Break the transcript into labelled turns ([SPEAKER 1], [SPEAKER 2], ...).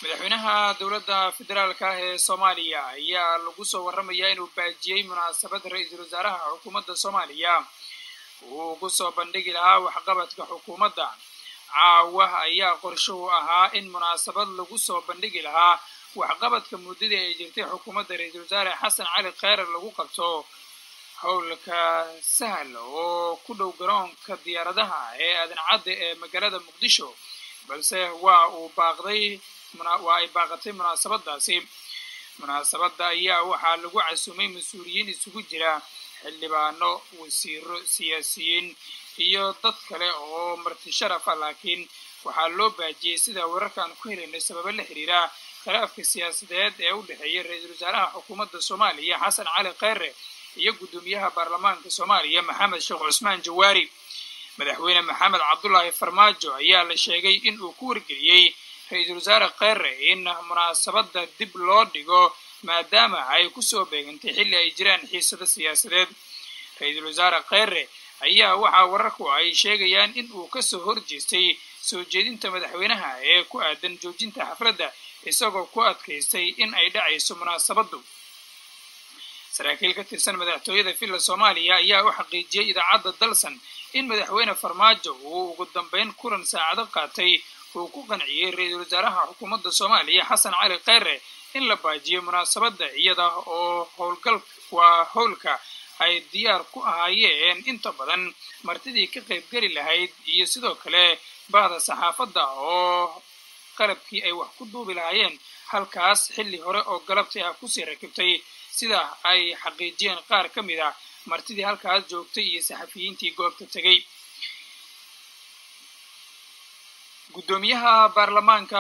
[SPEAKER 1] Madaxweynaha dowladda federaalka ah ee Soomaaliya ayaa lagu soo warramayaa inuu baajiyey munaasabad ra-iisul wasaaraha xukuumadda Soomaaliya uu ku soo bandhigi lahaa waxqabadka xukuumadda. Caawa ayaa qorshuhu ahaa in munaasabad lagu soo bandhigi lahaa waxqabadka muddadii ay jirtay xukuumadda ra-iisul wasaare Xasan Cali Kheyre lagu qabto howlka Sahal oo ku dhow garoonka diyaaradaha ee Aadan Cadde ee magaalada Muqdisho, balse waa uu baaqday, waa ay baaqatay munaasabadaasi. Munaasabadda ayaa waxaa lagu casuumay mas-uuliyiin isugu jira xildhibaano, wasiiro, siyaasiyiin iyo dad kale oo marti sharaf ah, laakiin waxaa loo baajiyey sida wararkaan ku helaynay sababo la xiriira khilaafka siyaasadeed ee u dhexeeya ra-iisul wasaaraha xukuumadda Soomaaliya Xasan Cali Kheyre iyo guddoomiyaha baarlamaanka Soomaaliya Maxamed Sheekh Cusmaan Jawaari. Madaxweyne Maxamed Cabdulaahi Farmaajo ayaa la sheegay in uu ku wargeliyey ra-iisul wasaare Kheyre in munaasabadda dib loo dhigo maadaama ay kusoo beegantay xilli ay jiraan xiisado siyaasadeed. Ra-iisul wasaare Kheyre ayaa waxaa wararku ay sheegayaan in uu kasoo horjeestay soo jeedinta madaxweynaha ee ku aadan joojinta xafladda, isagoo ku adkaystay in ay dhacayso munaasabaddu. Saraakiil ka tirsan madaxtooyada Villa Soomaaliya ayaa u xaqiijiyey idaacadda Dalsan in madaxweyne Farmaajo uu ugu dambeyn kulan saacado qaatay uu ku qanciyey ra-iisul wasaaraha xukuumadda Soomaaliya Xasan Cali Kheyre in la baajiyo munaasabadda, iyada oo howlgal waa howlka ay diyaar ku ahaayeen inta badan martidii ka qaybgeli lahayd iyo sidoo kale bahda saxaafadda oo qalabkii ay wax ku duubi lahaayeen halkaas xilli hore oo galabtay ah kusii rakibtay, sida ay xaqiijiyeen qaar ka mid ah martidii halkaas joogtay iyo saxafiyiintii goobta tegey. Guddoomiyaha baarlamaanka